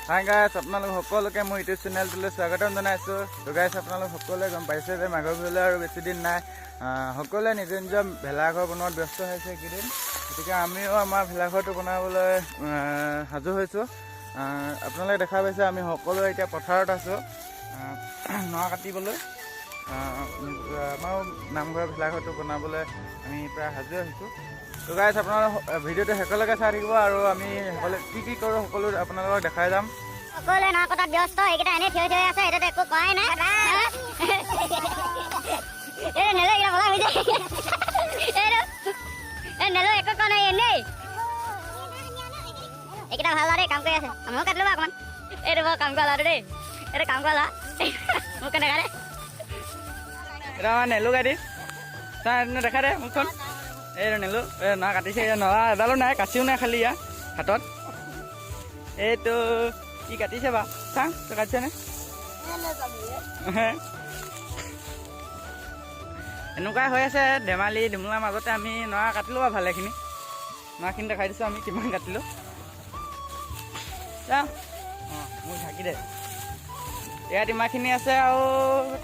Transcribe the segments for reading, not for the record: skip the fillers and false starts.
Hi guys, আপোনালোক সকলোকে মোৰ ইউটিউব চেনেলটোলৈ স্বাগতম জনাইছোঁ। তো গাইছ, আপোনালোক সকলোৱে গম পাইছে যে মাঘৰ বিহুলৈ আৰু বেছি দিন নাই। সকলোৱে নিজৰ নিজৰ ভেলাঘৰ বনোৱাত ব্যস্ত হৈছে এইকেইদিন। গতিকে আমিও আমাৰ ভেলাঘৰটো বনাবলৈ সাজু হৈছোঁ। আপোনালোকে দেখা পাইছে আমি সকলোৱে এতিয়া পথাৰত আছোঁ নৰা কাটিবলৈ। আমাৰো নামঘৰৰ ভেলাঘৰটো বনাবলৈ আমি প্ৰায় সাজু হৈছোঁ। তো গাইছ, আপোনালোক ভিডিঅ'টো শেষলৈকে চাই থাকিব আৰু আমি সকলোৱে কি কি কৰোঁ সকলো আপোনালোকক দেখাই যাম। সকলোৱে নৰা কটাত ব্যস্ত। এইকেইটা এনেই থিয় থিয় আছে, এইটোত একো কৰাই নাই। এই নেলো, এইকেইটা বলা হৈছে। এইটো এই নেলো, একো কোৱা নাই এনেই। এইকেইটা ভাল ল'ৰা দেই, কাম কৰি আছে। ময়ো কাটিলো বাৰু অকণমান। এইটো বৰ কাম কৰা ল'ৰাটো দেই, এইটো কাম কৰা ল'ৰা। মোক কেনেকা দে। এটা আমাৰ নেলু গাড়ী চা, দেখা দে মুখখন। এইটো নেলু, এই নৰা কাটিছে। এই নৰা এডালো নাই, কাচিও নাই, খালি ইয়াৰ হাতত। এইটো কি কাটিছে বা চা, তই কাটিছেনে? এনেকুৱাই হৈ আছে ধেমালি ধুমুলাৰ মাজতে আমি নৰা কাটিলোঁ বাৰু ভালেখিনি। নৰাখিনি দেখাই দিছোঁ আমি কিমান কাটিলোঁ। যাওঁ, অঁ, মোক ঢাকি দে। ইয়াত ইমানখিনি আছে আৰু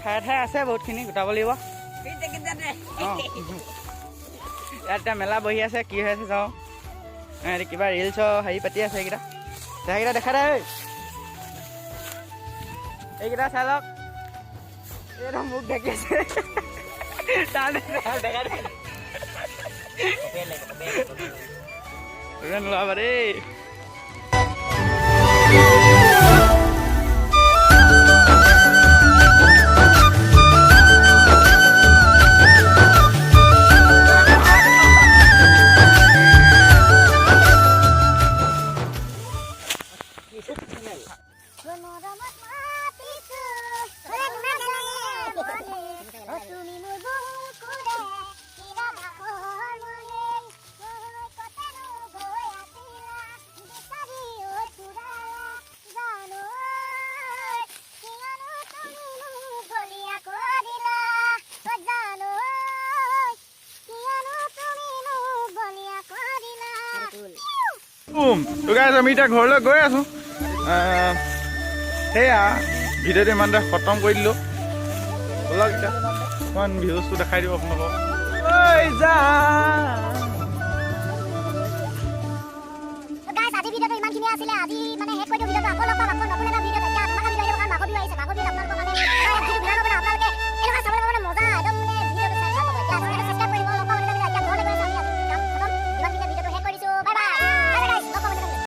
ঠায়ে ঠায়ে আছে বহুতখিনি, গোটাব লাগিব। অঁ, ইয়াত এতিয়া মেলা বহি আছে, কি হৈ আছে চাওঁ। কিবা ৰিলচৰ হেৰি পাতি আছে। এইকেইটা সেইকেইটা দেখা দে ঐ। এইকেইটা চাই লওক। এইটো মোক ঢাকি আছে, দেখা দে। নোলাবা দেই। মৰমত মাতিছো তুমি মোৰ বুকুৰে শিৰা মণি, কতেনো গৈ আছিলা বিচাৰি ঐ ফুৰালা জানো, কিয়নো তুমি মোক বলিয়া কৰিলা ঐ জানো, কিয়নো তুমি মোক বলিয়া কৰিলা। তো গাইজ, আমি এতিয়া ঘৰলৈ গৈ আছোঁ। সেয়া ভিডিঅ'টো ইমানতে খতম কৰি দিলোঁ। ব'লক, এতিয়া অকণমান ভিউজটো দেখাই দিব আপোনালোকক। ঐ যা। গাইজ, আজি ভিডিঅ'টো ইমানখিনি আছিলে। আজি মানে শেষ কৰি দিওঁ ভিডিঅ'টো। আকৌ লগ পাম আকৌ নতুন এটা ভিডিঅ'ত। এতিয়া তোমাক ভিডিঅ' আহিব, কাৰণ মাঘৰ বিহু আহিছে। মাঘৰ বিহুত আপোনালোকৰ মানে